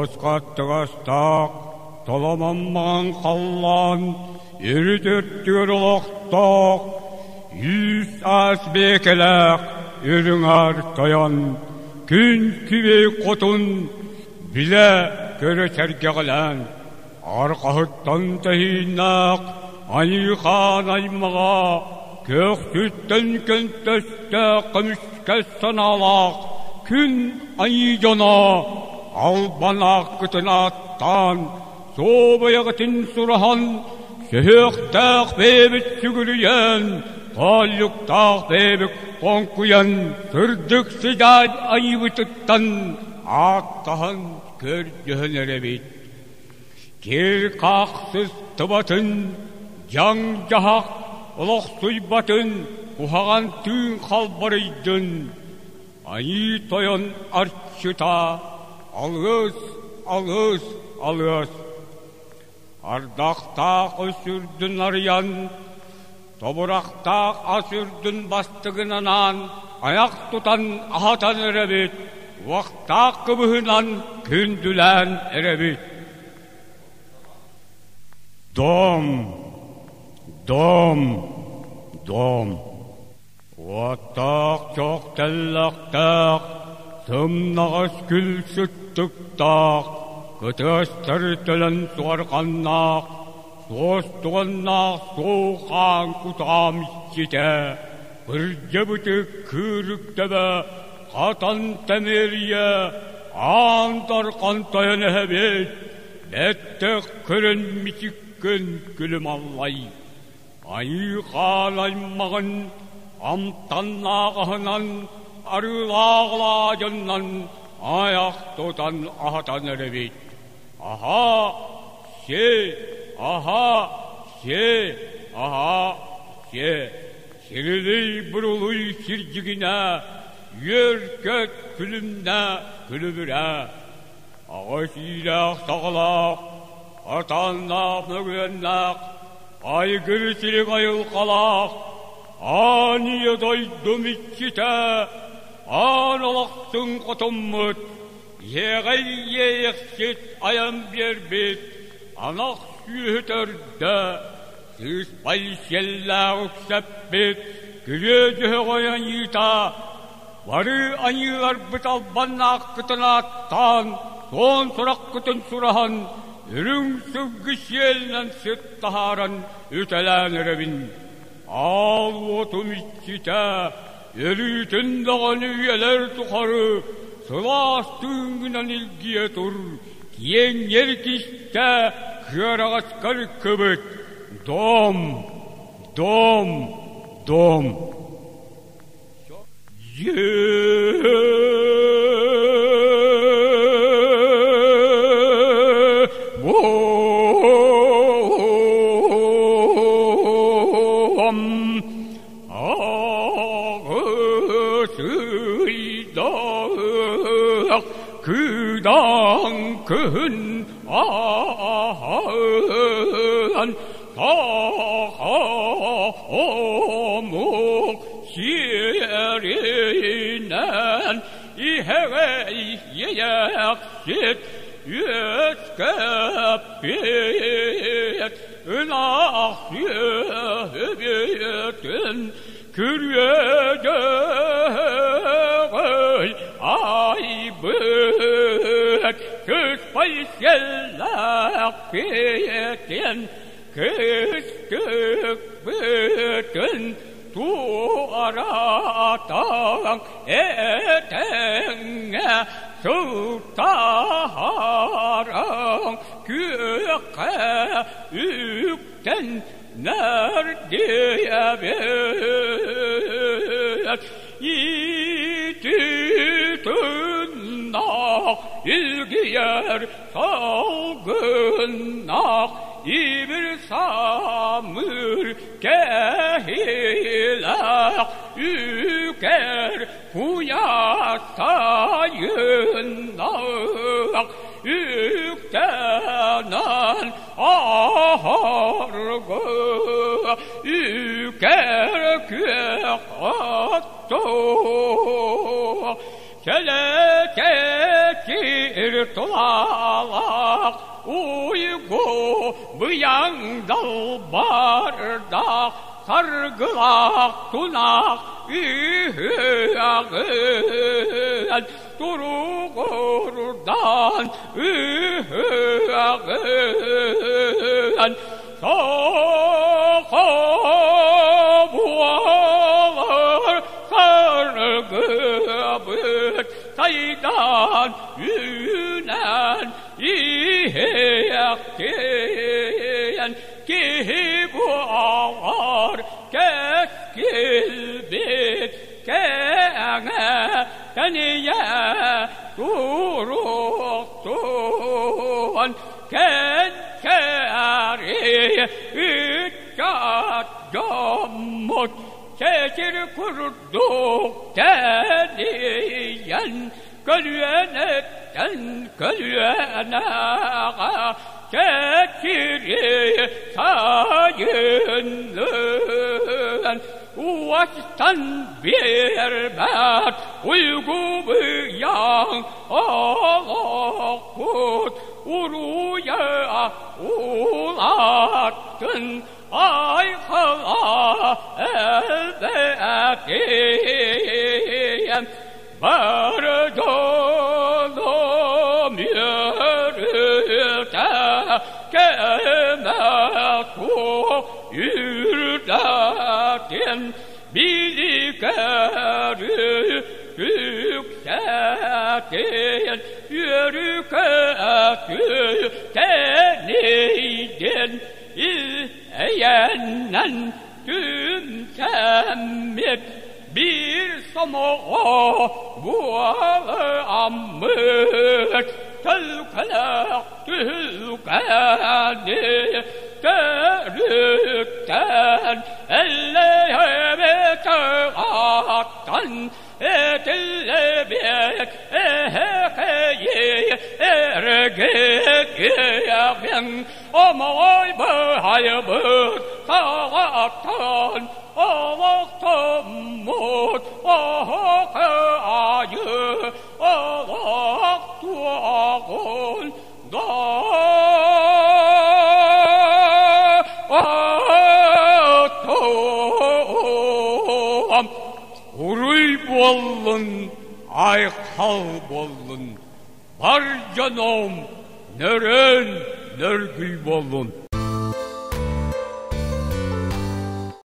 Тоҕус хаттыгастаах, толомон маҥан халлаан, үрүт үрдүгэр олохтоох, үс-аас биэкэлээх үрүҥ аар тойон, күн күбэй хотун билэ-көрө сэргэҕэлээн, арҕаһыттан тэһииннээх айыы-хаан аймаҕа, көхсүттэн көнтөстөөх көмүскэс санаалаах күн айыы дьоно албан ааккытын ааттаан, суобайаҕытын сураһан, сүһүөхтээх бэйэбит сүгүрүйэн, хооллуктаах бэйэбит хоҥкуйан, сырдык сыдьаай айыыбытыттан ааттаһан көрдөһөн эрэбит. Кир-хах сыстыбатын, дьаҥ-дьаһах олохсуйбатын, куһаҕан тыын халбарыйдын. Айыы Тойон арчыта, алгыс, алгыс, алгыс. Ардахтаах өс үрдүн арыйан, тобурахтаах ас үрдүн бастыгынанаан айах тутан аһатан эрэбит, уохтаах кыбыһынан күндүлээн эрэбит. Дом, дом, дом. Уоттаах чох тэллэхтээх, сымнаҕас күл сыттыктаах, кытыастар төлөн суорҕаннаах, суостуганнаах суохаан кутаам иччитэ, кырдьыбыты кыырык төбө, хатан тэмиэрийэ, аан дархан тойон эһэбит, бэттэх көрөн мичиккин күлүм аллай. Айыы-хаан аймаҕын амтаннаах аһынан, арыылаах алаадьыннан айах тутан аһатан эрэбит. Аһаа, сиэ, аһаа, сиэ, аһаа, сиэ. Сирилий-бурулуй сирдьигинэ, үөр-көт күлүмнэ күлүбүрэ. Аҕыс иилээх саҕалаах, атааннаах мөгүөннээх, айгыр сирик айылҕалаах, аан ийэ дойдум иччитэ, аан олохтун хотуммут, иэҕэй иэйэхсит айан биэрбит, анах сүөһү төрдө, сыыспай сиэллээх үксэппит, күрүө дьөһөҕөй аньыыта, Бары аньыыларбыт албаннааххытын ааттаан, суон сураххытын сураһан, үрүҥ сылгы сиэлинэн сыт таһааран үтэлээн эрэбин. Аал уотум иччитэ, өлүүтүн даҕаны үйэлэр тухары сылаас тыыҥҥынан илгийэ тур, киэҥ эргистэ кыараҕаскар кыбыт, дом, дом, дом. Кыдан күн ахан саха омук сиэринэн иһэгэй иэйэхсит үөскэппит ынах сүөһүбүтүн күрүөдьөҕөй айбыт сыспай сиэллэхпитин кыстыкпытын туоратан этэҥҥэ сылтаһаран күөххэ үктэн нэрдиэбит ити тыннаах илгийэр салгыннаах ибир самыр кэһиилээх үкэр куйаастайыннаах үктэнэн аһаргы үкэр күөх оттуу сэлэкэчи Чэчир тулалаах уйгу быйаҥ далбардаах саргылаах тунах ыһыаҕын туругурдан ыһыаҕын саха буолар саргыбыт сайдан үүнэн иһиэхтиэн киһи буолар кэскилбит кэҥэ тэнийэ туруохтун кэнчээри ыччат дьоммут чэчир курдук тэнийэн көлүөнэттэн көлүөнэҕэ чэчири сайыннын уостан биэрбэт уйгу быйаҥ олохпут уруйа улааттын айхала элбэтиэм бар дьонум үөрүүтэ кэмэ суох үрдэтин биликэрүү үксэтин үөрүкөтүү тэнийдин ил-эйэннэн түмсэммит биир сомоҕо буоламмыт төлкөлөөх түһүлгэни төрүттэн эллээбит ааттан этиллибит эһэкэйи эргиэҕиҥ омой быһайбыт саҕаттан олохтоммут оһоҕайы олохтуоҕун да Уруй буоллун, айхал буоллун, бар дьонум нөрөн нөргүй буоллун.